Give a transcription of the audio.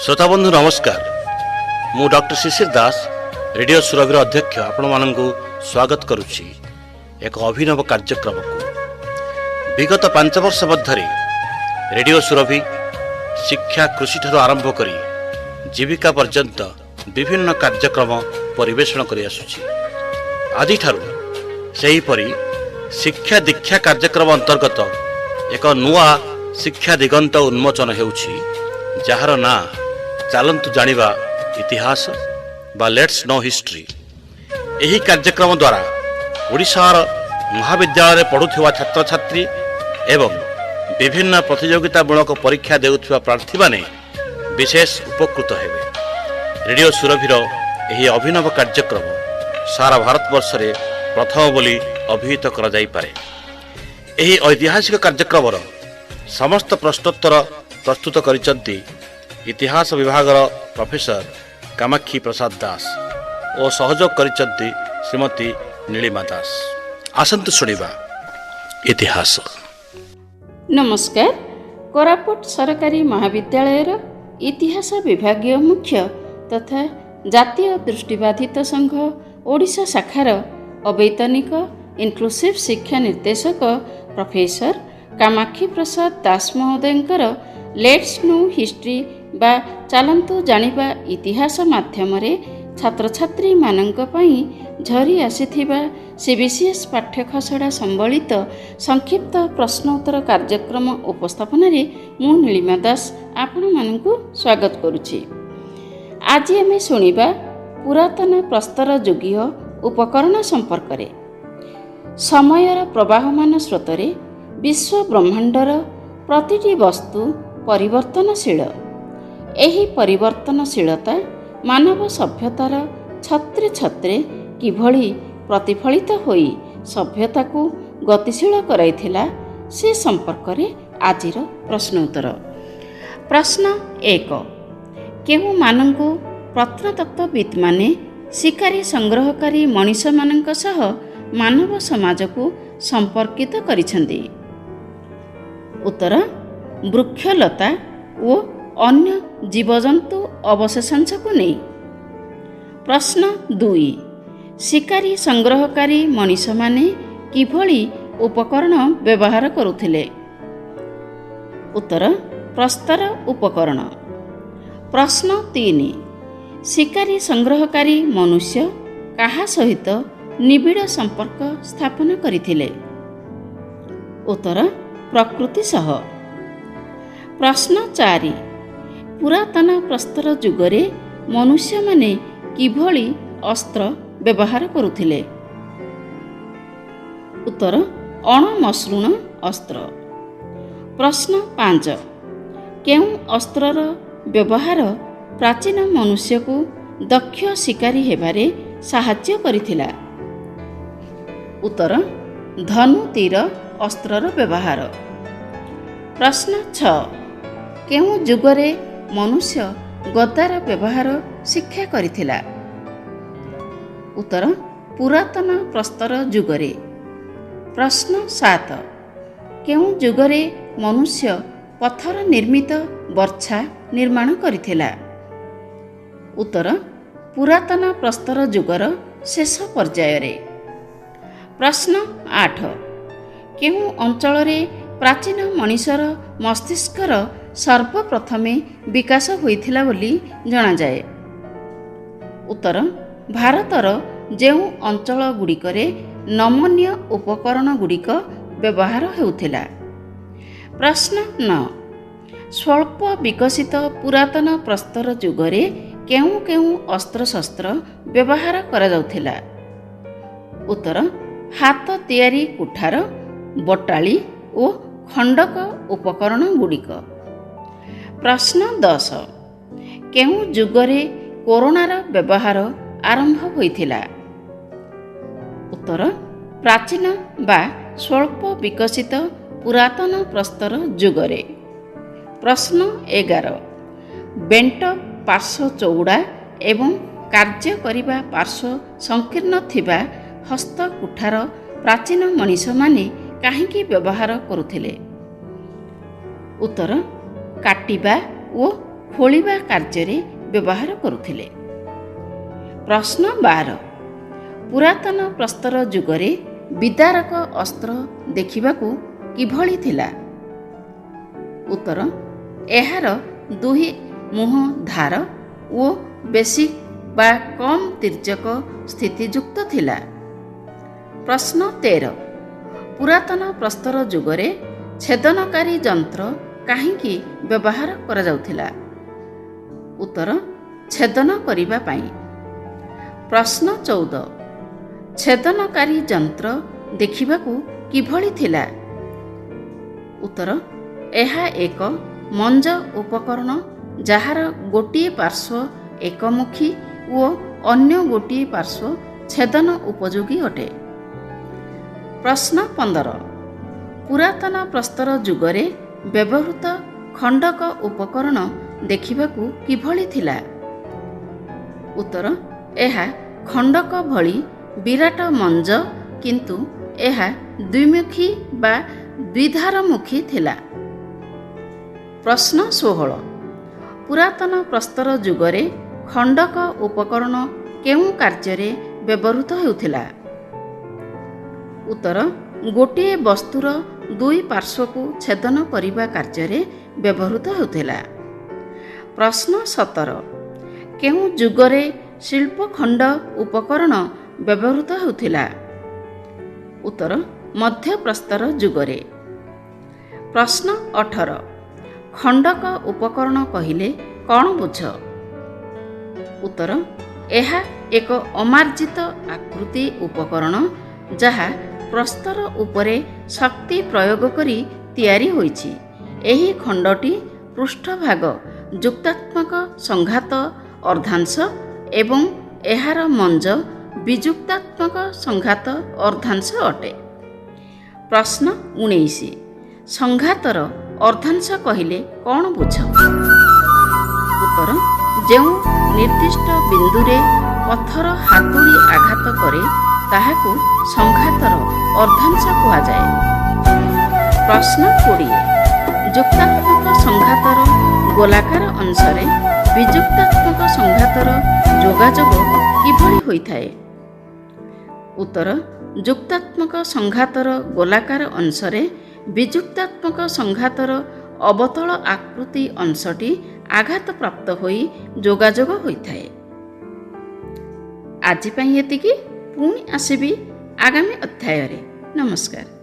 ଶ୍ରୋତାବନ୍ଧୁ ନମସ୍କାର। ମୁଁ ଡକ୍ଟର ଶିଶିର ଦାସ, ରେଡ଼ିଓ ସୁରଭିର ଅଧ୍ୟକ୍ଷ, ଆପଣମାନଙ୍କୁ ସ୍ୱାଗତ କରୁଛି ଏକ ଅଭିନବ କାର୍ଯ୍ୟକ୍ରମକୁ। ବିଗତ 5 ବର୍ଷ ମଧ୍ୟରେ ରେଡ଼ିଓ ସୁରଭି ଶିକ୍ଷା, କୃଷିଠାରୁ ଆରମ୍ଭ କରି ଜୀବିକା ପର୍ଯ୍ୟନ୍ତ ବିଭିନ୍ନ କାର୍ଯ୍ୟକ୍ରମ ପରିବେଷଣ କରିଆସୁଛି। ଆଜିଠାରୁ ସେହିପରି ଶିକ୍ଷା ଦୀକ୍ଷା କାର୍ଯ୍ୟକ୍ରମ ଅନ୍ତର୍ଗତ ଏକ ନୂଆ ଶିକ୍ଷା ଦିଗନ୍ତ ଉନ୍ମୋଚନ ହେଉଛି, ଯାହାର ନାଁ ଚାଲନ୍ତୁ ଜାଣିବା ଇତିହାସ ବା let's no history. ଏହି କାର୍ଯ୍ୟକ୍ରମ ଦ୍ୱାରା ଓଡ଼ିଶାର ମହାବିଦ୍ୟାଳୟରେ ପଢ଼ୁଥିବା ଛାତ୍ରଛାତ୍ରୀ ଏବଂ ବିଭିନ୍ନ ପ୍ରତିଯୋଗିତାମୂଳକ ପରୀକ୍ଷା ଦେଉଥିବା ପ୍ରାର୍ଥୀମାନେ ବିଶେଷ ଉପକୃତ ହେବେ। ରେଡ଼ିଓ ସୁରଭିର ଏହି ଅଭିନବ କାର୍ଯ୍ୟକ୍ରମ ସାରା ଭାରତବର୍ଷରେ ପ୍ରଥମ ବୋଲି ଅଭିହିତ କରାଯାଇପାରେ। ଏହି ଐତିହାସିକ କାର୍ଯ୍ୟକ୍ରମର ସମସ୍ତ ପ୍ରଶ୍ନୋତ୍ତର ପ୍ରସ୍ତୁତ କରିଛନ୍ତି ଇତିହାସ ବିଭାଗର ପ୍ରଫେସର କାମାକ୍ଷୀ ପ୍ରସାଦ ଦାସ ଓ ସହଯୋଗ କରିଛନ୍ତି ଶ୍ରୀମତୀ ନୀଳିମା ଦାସ। ଆସନ୍ତୁ ଶୁଣିବା ଇତିହାସ। ନମସ୍କାର। କୋରାପୁଟ ସରକାରୀ ମହାବିଦ୍ୟାଳୟର ଇତିହାସ ବିଭାଗୀୟ ମୁଖ୍ୟ ତଥା ଜାତୀୟ ଦୃଷ୍ଟିବାଧିତ ସଂଘ ଓଡ଼ିଶା ଶାଖାର ଅବୈତନିକ ଇନକ୍ଲୁସିଭ୍ ଶିକ୍ଷା ନିର୍ଦ୍ଦେଶକ ପ୍ରଫେସର କାମାକ୍ଷୀ ପ୍ରସାଦ ଦାସ ମହୋଦୟଙ୍କର let's no history ବା ଚାଲନ୍ତୁ ଜାଣିବା ଇତିହାସ ମାଧ୍ୟମରେ ଛାତ୍ରଛାତ୍ରୀମାନଙ୍କ ପାଇଁ ଝରି ଆସିଥିବା ସିବିସିଏସ୍ ପାଠ୍ୟ ଖସଡ଼ା ସମ୍ବଳିତ ସଂକ୍ଷିପ୍ତ ପ୍ରଶ୍ନ ଉତ୍ତର କାର୍ଯ୍ୟକ୍ରମ ଉପସ୍ଥାପନାରେ ମୁଁ ନୀଳିମା ଦାସ ଆପଣମାନଙ୍କୁ ସ୍ୱାଗତ କରୁଛି। ଆଜି ଆମେ ଶୁଣିବା ପୁରାତନ ପ୍ରସ୍ତର ଯୁଗୀୟ ଉପକରଣ ସମ୍ପର୍କରେ। ସମୟର ପ୍ରବାହମାନ ସ୍ରୋତରେ ବିଶ୍ୱ ବ୍ରହ୍ମାଣ୍ଡର ପ୍ରତିଟି ବସ୍ତୁ ପରିବର୍ତ୍ତନଶୀଳ। ଏହି ପରିବର୍ତ୍ତନଶୀଳତା ମାନବ ସଭ୍ୟତାର ଛତ୍ରେ ଛତ୍ରେ କିଭଳି ପ୍ରତିଫଳିତ ହୋଇ ସଭ୍ୟତାକୁ ଗତିଶୀଳ କରାଇଥିଲା, ସେ ସମ୍ପର୍କରେ ଆଜିର ପ୍ରଶ୍ନ ଉତ୍ତର। ପ୍ରଶ୍ନ 1, କେଉଁମାନଙ୍କୁ ପ୍ରତ୍ନତତ୍ତ୍ୱବିତ୍ମାନେ ଶିକାରୀ ସଂଗ୍ରହକାରୀ ମଣିଷମାନଙ୍କ ସହ ମାନବ ସମାଜକୁ ସମ୍ପର୍କିତ କରିଛନ୍ତି? ଉତ୍ତର, ବୃକ୍ଷଲତା ଓ ଅନ୍ୟ ଜୀବଜନ୍ତୁ ଅବଶେଷାଂଶକୁ ନେଇ। ପ୍ରଶ୍ନ 2, ଶିକାରୀ ସଂଗ୍ରହକାରୀ ମଣିଷମାନେ କିଭଳି ଉପକରଣ ବ୍ୟବହାର କରୁଥିଲେ? ଉତ୍ତର, ପ୍ରସ୍ତର ଉପକରଣ। ପ୍ରଶ୍ନ 3, ଶିକାରୀ ସଂଗ୍ରହକାରୀ ମନୁଷ୍ୟ କାହା ସହିତ ନିବିଡ଼ ସମ୍ପର୍କ ସ୍ଥାପନ କରିଥିଲେ? ଉତ୍ତର, ପ୍ରକୃତି ସହ। ପ୍ରଶ୍ନ 4, ପୁରାତନ ପ୍ରସ୍ତର ଯୁଗରେ ମନୁଷ୍ୟମାନେ କିଭଳି ଅସ୍ତ୍ର ବ୍ୟବହାର କରୁଥିଲେ? ଉତ୍ତର, ଅଣମସୃଣ ଅସ୍ତ୍ର। ପ୍ରଶ୍ନ 5, କେଉଁ ଅସ୍ତ୍ରର ବ୍ୟବହାର ପ୍ରାଚୀନ ମନୁଷ୍ୟକୁ ଦକ୍ଷ ଶିକାରୀ ହେବାରେ ସାହାଯ୍ୟ କରିଥିଲା? ଉତ୍ତର, ଧନୁ ତୀର ଅସ୍ତ୍ରର ବ୍ୟବହାର। ପ୍ରଶ୍ନ 6, କେଉଁ ଯୁଗରେ ମନୁଷ୍ୟ ଗଦାର ବ୍ୟବହାର ଶିକ୍ଷା କରିଥିଲା? ଉତ୍ତର, ପୁରାତନ ପ୍ରସ୍ତର ଯୁଗରେ। ପ୍ରଶ୍ନ 7, କେଉଁ ଯୁଗରେ ମନୁଷ୍ୟ ପଥର ନିର୍ମିତ ବର୍ଚ୍ଛା ନିର୍ମାଣ କରିଥିଲା? ଉତ୍ତର, ପୁରାତନ ପ୍ରସ୍ତର ଯୁଗର ଶେଷ ପର୍ଯ୍ୟାୟରେ। ପ୍ରଶ୍ନ 8, କେଉଁ ଅଞ୍ଚଳରେ ପ୍ରାଚୀନ ମଣିଷର ମସ୍ତିଷ୍କର ସର୍ବପ୍ରଥମେ ବିକାଶ ହୋଇଥିଲା ବୋଲି ଜଣାଯାଏ? ଉତ୍ତର, ଭାରତର ଯେଉଁ ଅଞ୍ଚଳ ଗୁଡ଼ିକରେ ନମନୀୟ ଉପକରଣ ଗୁଡ଼ିକ ବ୍ୟବହାର ହେଉଥିଲା। ପ୍ରଶ୍ନ 9, ସ୍ୱଳ୍ପ ବିକଶିତ ପୁରାତନ ପ୍ରସ୍ତର ଯୁଗରେ କେଉଁ କେଉଁ ଅସ୍ତ୍ରଶସ୍ତ୍ର ବ୍ୟବହାର କରାଯାଉଥିଲା? ଉତ୍ତର, ହାତ ତିଆରି କୁଠାର, ବଟାଳି ଓ ଖଣ୍ଡକ ଉପକରଣ ଗୁଡ଼ିକ। ପ୍ରଶ୍ନ 10, କେଉଁ ଯୁଗରେ କୋରଣାର ବ୍ୟବହାର ଆରମ୍ଭ ହୋଇଥିଲା? ଉତ୍ତର, ପ୍ରାଚୀନ ବା ସ୍ୱଳ୍ପ ବିକଶିତ ପୁରାତନ ପ୍ରସ୍ତର ଯୁଗରେ। ପ୍ରଶ୍ନ 11, ବେଣ୍ଟ ପାର୍ଶ୍ୱ ଚଉଡ଼ା ଏବଂ କାର୍ଯ୍ୟ କରିବା ପାର୍ଶ୍ୱ ସଂକୀର୍ଣ୍ଣ ଥିବା ହସ୍ତ କୁଠାର ପ୍ରାଚୀନ ମଣିଷମାନେ କାହିଁକି ବ୍ୟବହାର କରୁଥିଲେ? ଉତ୍ତର, କାଟିବା ଓ ଖୋଳିବା କାର୍ଯ୍ୟରେ ବ୍ୟବହାର କରୁଥିଲେ। ପ୍ରଶ୍ନ 12, ପୁରାତନ ପ୍ରସ୍ତର ଯୁଗରେ ବିଦାରକ ଅସ୍ତ୍ର ଦେଖିବାକୁ କିଭଳି ଥିଲା? ଉତ୍ତର, ଏହାର ଦୁଇ ମୁହଁ ଧାର ଓ ବେଶୀ ବା କମ୍ ତୀର୍ଯ୍ୟକ ସ୍ଥିତିଯୁକ୍ତ ଥିଲା। ପ୍ରଶ୍ନ 13, ପୁରାତନ ପ୍ରସ୍ତର ଯୁଗରେ ଛେଦନକାରୀ ଯନ୍ତ୍ର କାହିଁକି ବ୍ୟବହାର କରାଯାଉଥିଲା? ଉତ୍ତର, ଛେଦନ କରିବା ପାଇଁ। ପ୍ରଶ୍ନ 14, ଛେଦନକାରୀ ଯନ୍ତ୍ର ଦେଖିବାକୁ କିଭଳି ଥିଲା? ଉତ୍ତର, ଏହା ଏକ ମଞ୍ଜ ଉପକରଣ ଯାହାର ଗୋଟିଏ ପାର୍ଶ୍ୱ ଏକମୁଖୀ ଓ ଅନ୍ୟ ଗୋଟିଏ ପାର୍ଶ୍ୱ ଛେଦନ ଉପଯୋଗୀ ଅଟେ। ପ୍ରଶ୍ନ 15, ପୁରାତନ ପ୍ରସ୍ତର ଯୁଗରେ ବ୍ୟବହୃତ ଖଣ୍ଡକ ଉପକରଣ ଦେଖିବାକୁ କିଭଳି ଥିଲା? ଉତ୍ତର, ଏହା ଖଣ୍ଡକ ଭଳି ବିରାଟ ମଞ୍ଜ, କିନ୍ତୁ ଏହା ଦ୍ୱିମୁଖୀ ବା ଦ୍ୱିଧାରମୁଖୀ ଥିଲା। ପ୍ରଶ୍ନ 16, ପୁରାତନ ପ୍ରସ୍ତର ଯୁଗରେ ଖଣ୍ଡକ ଉପକରଣ କେଉଁ କାର୍ଯ୍ୟରେ ବ୍ୟବହୃତ ହେଉଥିଲା? ଉତ୍ତର, ଗୋଟିଏ ବସ୍ତୁର ଦୁଇ ପାର୍ଶ୍ୱକୁ ଛେଦନ କରିବା କାର୍ଯ୍ୟରେ ବ୍ୟବହୃତ ହେଉଥିଲା। ପ୍ରଶ୍ନ 17, କେଉଁ ଯୁଗରେ ଶିଳ୍ପଖଣ୍ଡ ଉପକରଣ ବ୍ୟବହୃତ ହେଉଥିଲା? ଉତ୍ତର, ମଧ୍ୟପ୍ରସ୍ତର ଯୁଗରେ। ପ୍ରଶ୍ନ 18, ଖଣ୍ଡକ ଉପକରଣ କହିଲେ କ'ଣ ବୁଝ? ଉତ୍ତର, ଏହା ଏକ ଅମାର୍ଜିତ ଆକୃତି ଉପକରଣ ଯାହା ପ୍ରସ୍ତର ଉପରେ ଶକ୍ତି ପ୍ରୟୋଗ କରି ତିଆରି ହୋଇଛି। ଏହି ଖଣ୍ଡଟି ପୃଷ୍ଠଭାଗ ଯୁକ୍ତାତ୍ମକ ସଂଘାତ ଅର୍ଦ୍ଧାଂଶ ଏବଂ ଏହାର ମଞ୍ଜ ବିଯୁକ୍ତାତ୍ମକ ସଂଘାତ ଅର୍ଦ୍ଧାଂଶ ଅଟେ। ପ୍ରଶ୍ନ 19, ସଂଘାତର ଅର୍ଦ୍ଧାଂଶ କହିଲେ କ'ଣ ବୁଝ? ଉତ୍ତର, ଯେଉଁ ନିର୍ଦ୍ଦିଷ୍ଟ ବିନ୍ଦୁରେ ପଥର ହାତୁଡ଼ି ଆଘାତ କରେ ତାହାକୁ ସଂଘାତର ଅର୍ଦ୍ଧାଂଶ କୁହାଯାଏ। ପ୍ରଶ୍ନ 20, ଯୁକ୍ତାତ୍ମକ ସଂଘାତର ଗୋଲାକାର ଅଂଶରେ ବିଯୁକ୍ତାତ୍ମକ ସଂଘାତର ଯୋଗାଯୋଗ କିଭଳି ହୋଇଥାଏ? ଉତ୍ତର, ଯୁକ୍ତାତ୍ମକ ସଂଘାତର ଗୋଲାକାର ଅଂଶରେ ବିଯୁକ୍ତାତ୍ମକ ସଂଘାତର ଅବତଳ ଆକୃତି ଅଂଶଟି ଆଘାତପ୍ରାପ୍ତ ହୋଇ ଯୋଗାଯୋଗ ହୋଇଥାଏ। ଆଜି ପାଇଁ ଏତିକି। ପୁଣି ଆସିବି ଆଗାମୀ ଅଧ୍ୟାୟରେ। ନମସ୍କାର।